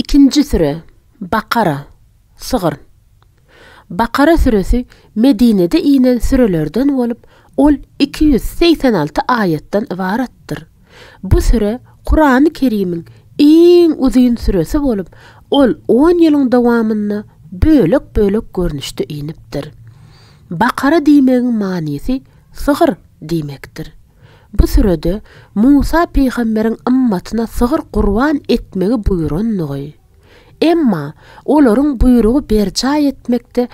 Ikinji süre, Bakara, Sygyr. Bakara süresi Medinede inen sürelerden bolup, ol 286 aýatdan ybaratdyr. Bu süre Kurany Kerimiň iň uzyn süresi bolup, ol on ýylyň dowamynda bölek-bölek görnüşde inipdir. Bakara diýmegiň manysy sygyr diýmekdir. Bu sürede Musa pygamberiň ymmatyna sygyr gurban etmegi buýrandygy, emma olaryň buýrugy berjaý etmekde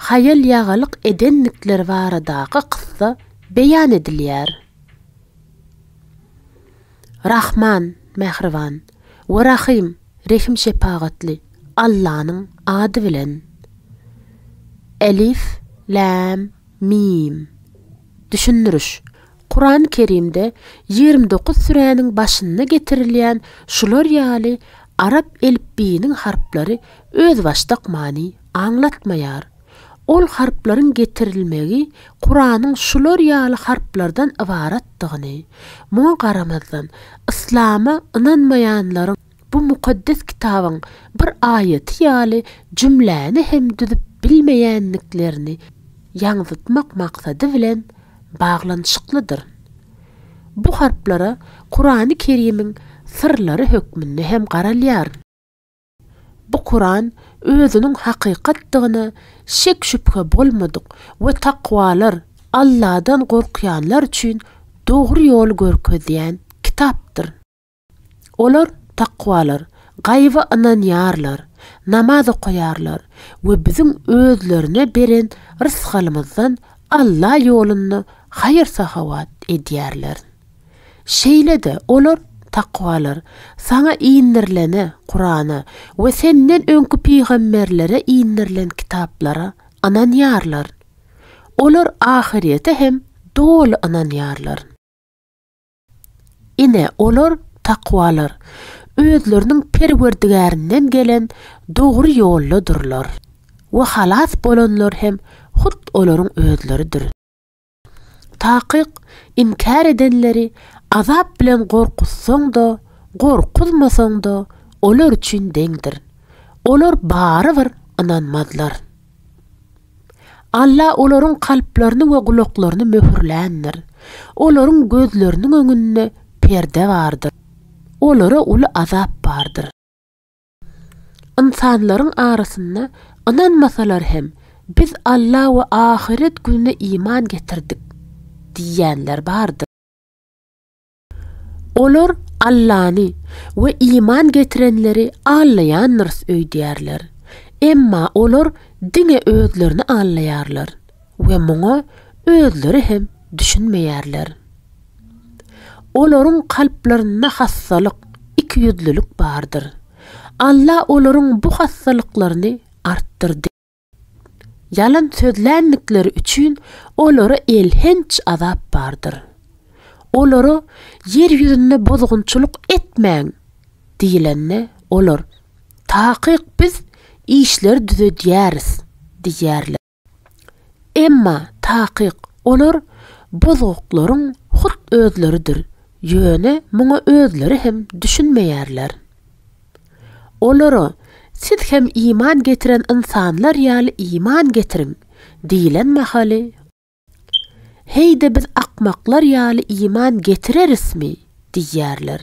haýal-ýagalyk edendikleri baradaky kyssa beýan edilýär. Rahman, Mähriban, we Rahym, Rehim-şepagatly, Allanyň ady bilen. Elif, Läm, Mim. Düşündiriş, Kurany Kerimde 29 süräniň başynda getirilýän şular ýaly arap elipbiýiniň harplary özbaşdak many aňlatmaýar. Ol harplaryň getirilmegi Kuranyň şular ýaly harplardan ybaratdygyny, muňa garamazdan, yslama ynanmaýanlaryň bu mukaddes kitabyň bir aýaty ýaly jümläni hem düzüp bilmeýändiklerini ýaňzytmak maksady bilen baglanyşyklydyr. Bu harplara Kurany Kerimiň syrlary hökmünde hem garalýar. Bu Kuran özüniň hakykatdygyna şek-şübhe bolmadyk we takwalar, Alladan gorkýanlar üçin dogry ýoly görkezýän kitapdyr. Olar, takwalar, gaýyba ynanýarlar, namaz okaýarlar we biziň özlerine beren rysgalymyzdan Alla ýolunda haýyr-sahawat edýärler. Şeýle-de, olar, takwalar, saňa inderilene, Kurana, we senden öňki pygamberlere inderilen kitaplara ynanýarlar. Olar ahyrýete hem doly ynanýarlar. Ine, olar, takwalar, özleriniň Perwerdigärinden gelen dogry ýoldadyrlar we halas bolanlar hem hut olaryň özleridir. Takyk, inkär edenleri azap bilen gorkuzsaň-da, gorkuzmasaň-da, olar üçin deňdir. Olar barybir ynanmazlar. Alla olaryň kalplaryny we gulaklaryny möhürländir. Olaryň gözleriniň öňünde perde bardyr. Olara uly azap bardyr. Ynsanlaryň arasynda ynanmasalar hem, Biz Alla we ahyret gününe iman getirdik diýýänler bardyr. Olar Allany we iman getirenleri aldaýandyrys öýdýärler. Emma olar diňe özlerini aldaýarlar we muňa özleri hem düşünmeýärler. Olaryň kalplarynda hassalyk, ikiýüzlülik bardyr. Alla olaryň bu hassalyklaryny artdyrdy. Ýalan sözländikleri üçin olara elhenç azap bardyr. Olara, Ýer ýüzünde bozgunçylyk etmäň! diýlende, olar, Takyk biz işleri düzedýäris diýerler. Emma, takyk, olar bozgaklaryň hut özleridir, ýöne muňa özleri hem düşünmeýärler. Olara, Siz hem iman getiren ynsanlar ýaly iman getiriň! diýlen mahaly, Heý-de biz akmaklar ýaly iman getirerismi? diýýärler.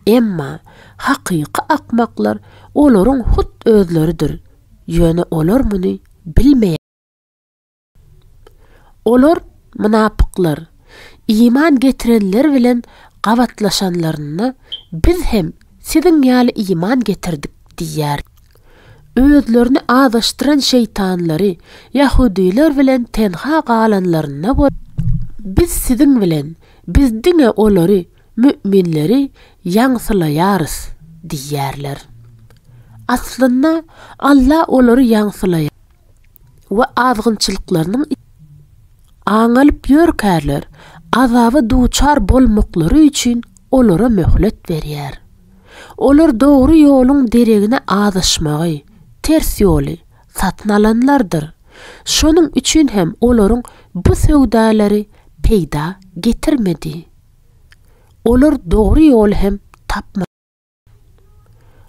Emma hakyky akmaklar olaryň hut özleridir, ýöne olar muny bilmeýärler. Olar, mynapyklar, iman getirenler bilen gabatlaşanlarynda, Biz hem siziň ýaly iman getirdik diýýär. Özlerini azaşdyran şeýtanlary ýahudylar bilen tenha galanlarynda bol Biz siziň bilen, biz diňe olary, müminleri, ýaňsylaýarys diýýärler. Aslynda, Alla olary ýaňsylaýar. we azgynçylyklarynyň aňalyp ýörkärler, azaba duçar bolmaklary üçin olara möhlet berýär. Olar dogry ýoluň deregine azaşmagy, ters ýoly, satyn alanlardyr. Şonuň üçin hem olaryň bu söwdalary peýda getirmedi. Olar dogry ýoly hem tapmadylar.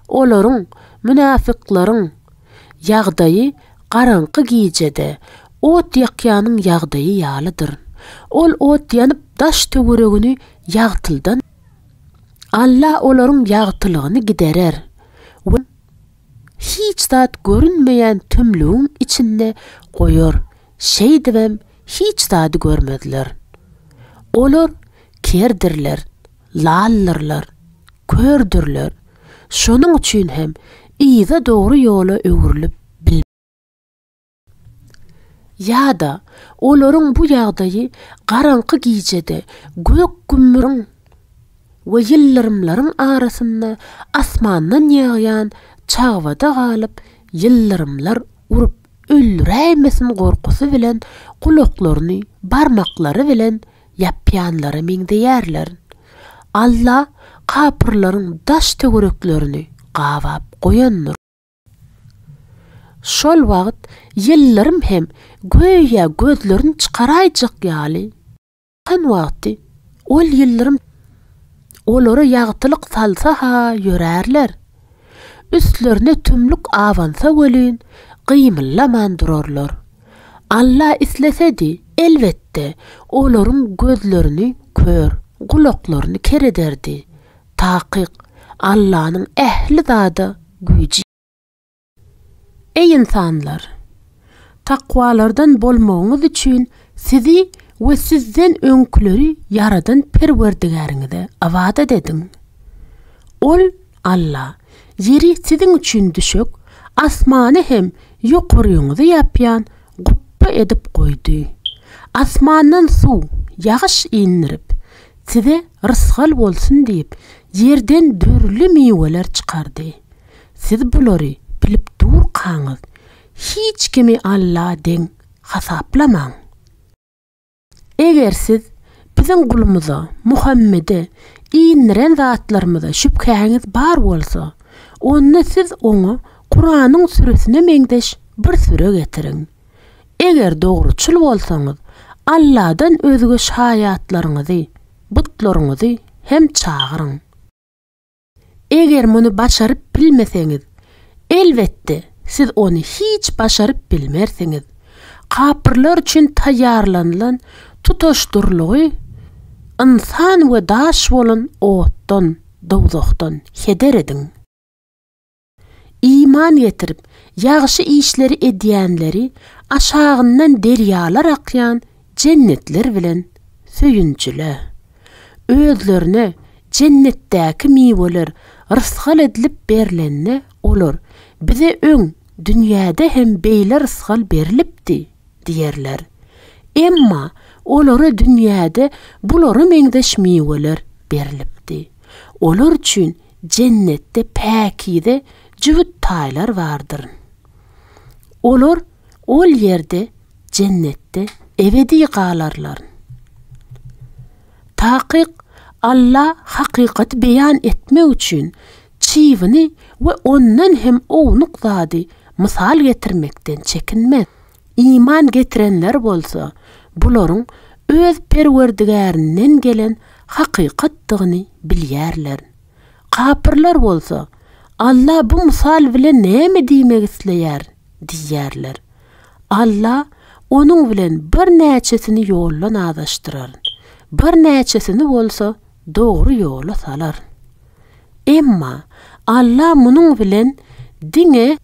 Olaryň, Münafyklaryň, ýagdaýy garaňky gijede ot ýakýanyň ýagdaýy ýalydyr. Ol ot ýanyp daş-töweregini ýagtyldan Alla olaryň ýagtylygyny giderer we hiç zat görünmeýän tümlügiň içinde goýar, şeýdibem hiç zady görmezler. Olar kerdirler, laldyrlar, kördürler, şonuň üçin hem yza dogry ýola öwrülip bilmezler. Ýa-da olaryň bu ýagdaýy garaňky gijede gök gümmüriň we ýyldyrymlaryň arasynda asmandan ýagýan çagbada galyp, ýyldyrymlar urup öldüräýmesin gorkusy bilen gulaklaryny barmaklary bilen ýapýanlara meňzeýärler. Alla kapyrlaryň daş-töwereklerini gabap goýandyr. Şol wagt ýyldyrym hem göýä gözlerini çykaraýjak ýaly. Çykan wagty ol ýyldyrym olara ýagtylyk salsa-ha ýörärler. Üstlerine tümlük abansa welin, gymyldaman durarlar. Alla islesedi, elbetde, olaryň gözlerini kör, gulaklaryny ker ederdi. Takyk, Allanyň ähli zada güýji. Eý ynsanlar! Takwalardan bolmagyňyz üçin sizi we sizden öňküleri ýaradan Perwerdigäriňize ybadat ediň. Ol, Alla, ýeri siziň üçin düşek, asmany hem ýokaryňyzy ýapýan gupba edip goýdy. Asmandan suw, ýagyş indirip, size rysgal bolsun diýip, ýerden dürli miweler çykardy. Siz bulary bilip durkaňyz, hiç kimi Alla deň hasaplamaň. Eger siz Biziň gulumyza, Muhammede, indiren zatlarymyza şübhäňiz bar bolsa, onda siz oňa Kuranyň süresine meňzeş bir süre getiriň. Eger dogruçyl bolsaňyz, Alladan özge şaýatlaryňyzy, butlaryňyzy, hem çagyryň. Eger muny başaryp bilmeseňiz, elbetde, siz ony hiç başaryp bilmersiňiz. Kapyrlar üçin taýýarlanylan tutaşdyrlygy ynsan we daş bolan otdan, dowzahdan, heder ediň. Iman getirip, ýagşy işleri edýänleri aşagyndan derýalar akýan jennetler bilen söýünjile. Özlerine jennetdäki miweler rysgal edilip berlende, olar, Bize öň, dünýäde hem beýle rysgal berlipdi diýerler. Emma olara dünýäde bulara meňzeş miweler berlipdi. Olar üçin Jennetde päkize jübüt taýlar bardyr. Olar ol ýerde, jennetde, ebedi galarlar. Takyk, Alla hakykaty beýan etmek üçin çybyny we ondan hem ownuk zady mysal getirmekden çekinmez. Iman getirenler bolsa, bularyň öz Perwerdigärinden gelen hakykatdygyny bilýärler. Kapyrlar bolsa, Alla bu mysal bilen näme diýmek isleýär? diýýärler. Alla onuň bilen birnäçesini ýoldan azaşdyrar, birnäçesini bolsa dogry ýola salar. Emma Alla munuň bilen diňe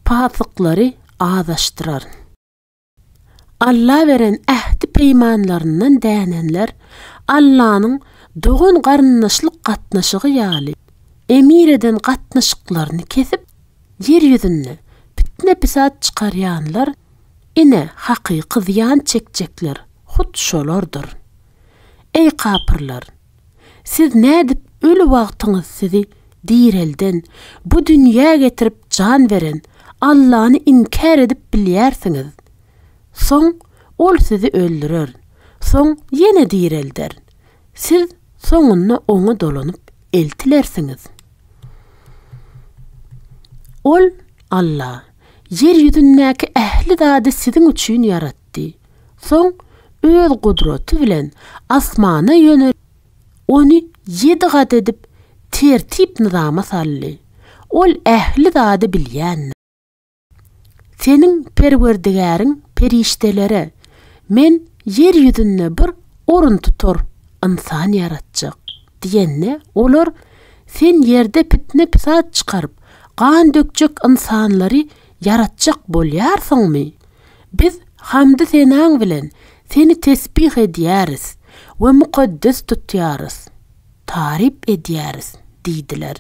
pasyklary azaşdyrar. Alla beren ähdi-peýmanlaryndan dänenler Allanyň dogan-garyndaşlyk gatnaşygy ýaly emir eden gatnaşyklaryny kesip, ýer ýüzünde pitne-pisat çykarýanlar, ine, hakyky zyýan çekjekler hut şolardyr. Eý, kapyrlar! Siz nädip öli wagtyňyz sizi direlden, bu dünýä getirip jan beren Allany inkär edip bilýärsiňiz? Soň Ol sizi öldürer, soň ýene direlder. Siz soňunda Oňa dolanyp eltilersiňiz. Ol, Alla, ýer ýüzündäki ähli zady siziň üçin ýaratdy. Soň Öz gudraty bilen asmana ýönelip, ony ýedi gat edip, tertip-nyzama saldy. Ol ähli zady bilýändir. Seniň Perwerdigäriň perişdelere, Men ýer ýüzünde bir oruntutar ynsan ýaratjak diýende, olar, Sen ýerde pitne-pisat çykaryp, gan dökjek ynsanlary ýaratjak bolýarsyňmy? Biz hamdy-senaň bilen Seni tesbih edýäris we mukaddes tutýarys, taryp edýäris diýdiler.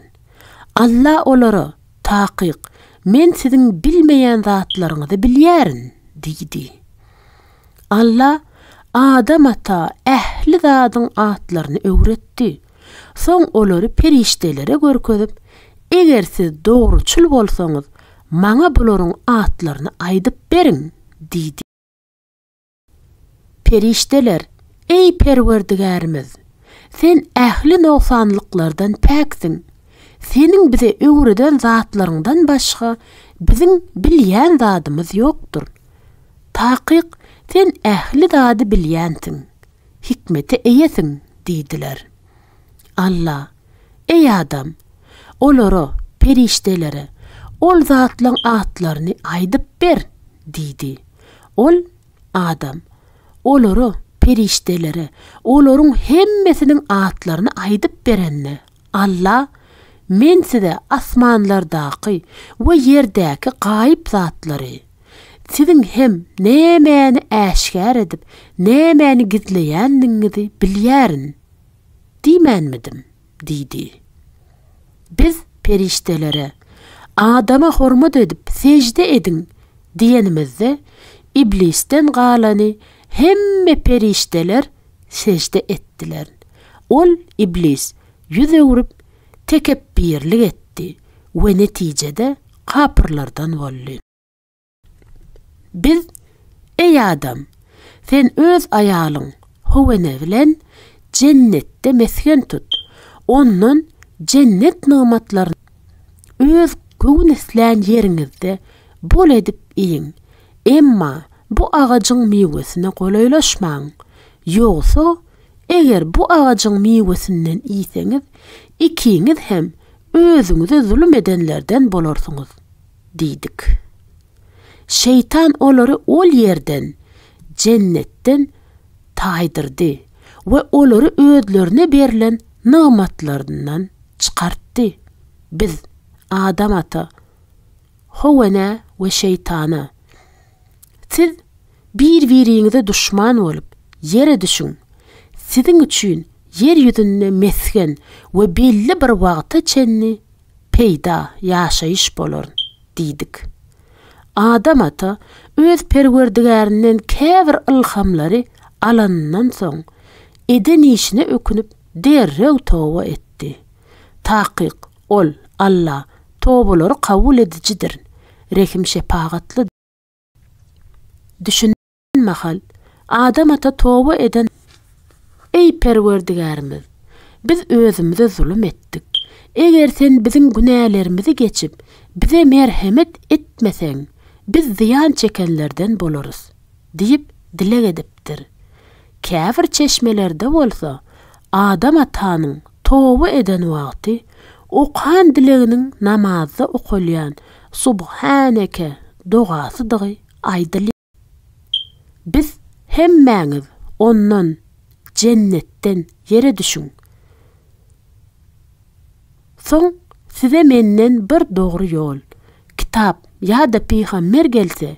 Alla olara, Takyk, Men siziň bilmeýän zatlaryňyzy bilýärin diýdi. Alla Adam ata ähli zadyň atlaryny öwretdi. Soň olary perişdelere görkezip, Eger siz dogruçyl bolsaňyz, maňa bularyň atlaryny aýdyp beriň diýdi. Perişdeler, Eý, Perwerdigärimiz! Sen ähli nogsanlyklardan päksiň. Seniň bize öwreden zatlaryňdan başga biziň bilýän zadymyz ýokdur. Takyk, Sen ähli zady bilýänsiň, hikmete eýesiň diýdiler. Alla, Eý, Adam! Olara, perişdelere, ol zatlaň atlaryny aýdyp ber! diýdi. Ol, Adam, olara, perişdelere, olaryň hemmesiniň atlaryny aýdyp berende, Alla, Men size asmanlardaky we ýerdäki gaýyp zatlary, siziň hem nämäni äşgär edip, nämäni gizleýändigiňizi bilýärin diýmänmidim? Diýdi. Biz perişdelere, Adama hormat edip, sežde ediň! diýenimizde, Iblisden galany hemme perişdeler sežde etdiler. Ol, Iblis, ýüz öwrüp, tekepbirlik etdi we netijede kapyrlardan boldy. Biz, Eý Adam! Sen öz aýalyň, Howene bilen jennetde mesgen tut. Ondan jennet nygmatlaryny öz göwün islän ýeriňizde bol edip iýiň. Emma bu agajyň miwesine golaýlaşmaň. Ýogsa, eger bu agajyň miwesinden iýseňiz, ikiňiz hem özüňize zulum edenlerden bolarsyňyz. Diýdik. Şeýtan olary ol ýerden, jennetden, taýdyrdy we olary özlerine berlen nygmatlaryndan çykartdy. Biz, Adam ata, How enä we şeýtana, Siz bir-biriňize duşman bolup, ýere düşüň. Siziň üçin ýer ýüzünde mesgen we belli bir wagta çenli peýda, ýaşaýyş bolar diýdik. Adam ata öz Perwerdigärinden käbir ylhamlary alanyndan soň, eden işine ökünip, derrew toba etdi. Takyk, Ol, Alla, tobalary kabul edijidir, rehim-şepagatlydyr. Düşünen mahal, Adam ata toba eden, Eý, Perwerdigärimiz! Biz özümize zulum etdik. Eger Sen biziň günälerimizi geçip, bize merhemet etmeseň, biz zyýan çekenlerden bolarys diýip dileg edipdir. Käbir çeşmelerde bolsa, Adam atanyň toba eden wagty okan dileginiň namazda okalýan Subhaneke dogasydygy aýdylýar. Biz hemmäňiz ondan, jennetden, ýere düşüň. Soň size menden bir dogry ýol, kitap ýa-da pygamber gelse,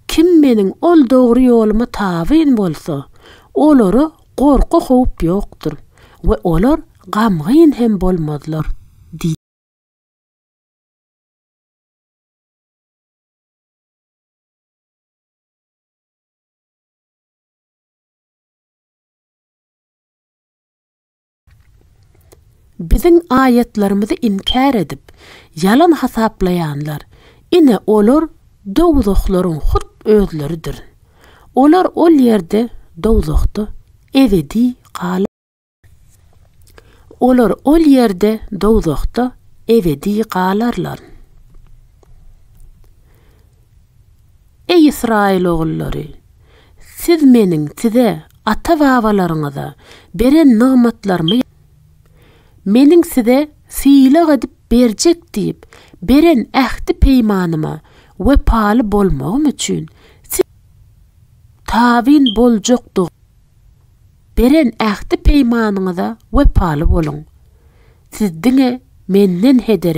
kim meniň ol dogry ýoluma tabyn bolsa, olara gorky-howp ýokdur we olar gamgyn hem bolmazlar diýdi. Biziň aýatlarymyzy inkär edip, ýalan hasaplaýanlar, ine, olar dowzahlaryň hut özleridir. Olar ol ýerde, dowzahda, ebedi galarlar. Olar ol ýerde, dowzahda, ebedi galarlar. Eý, ysraýylogullary! Siz Meniň size, ata-babalaryňyza, beren nygmatlarymy Meniň size sylag edip berjek diýip, Beren ähdi-peýmanyma wepaly bolmagym üçin siz tabyn boljakdygy Beren ähdi-peýmanyňyza wepaly boluň. Siz diňe Menden heder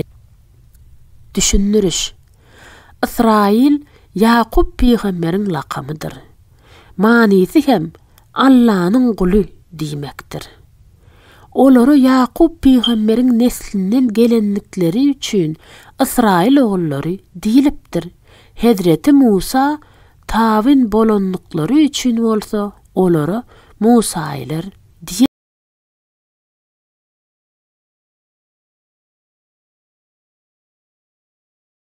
Düşündiriş, Ysraýyl Ýakup pygamberiň lakamydyr. Manysy hem Allanyň guly diýmekdir. Olara Ýakup pygamberiň neslinden gelendikleri üçin Ysraýyl ogullary diýlipdir. Hezreti Musa tabyn bolandyklary üçin bolsa olara musaýylar.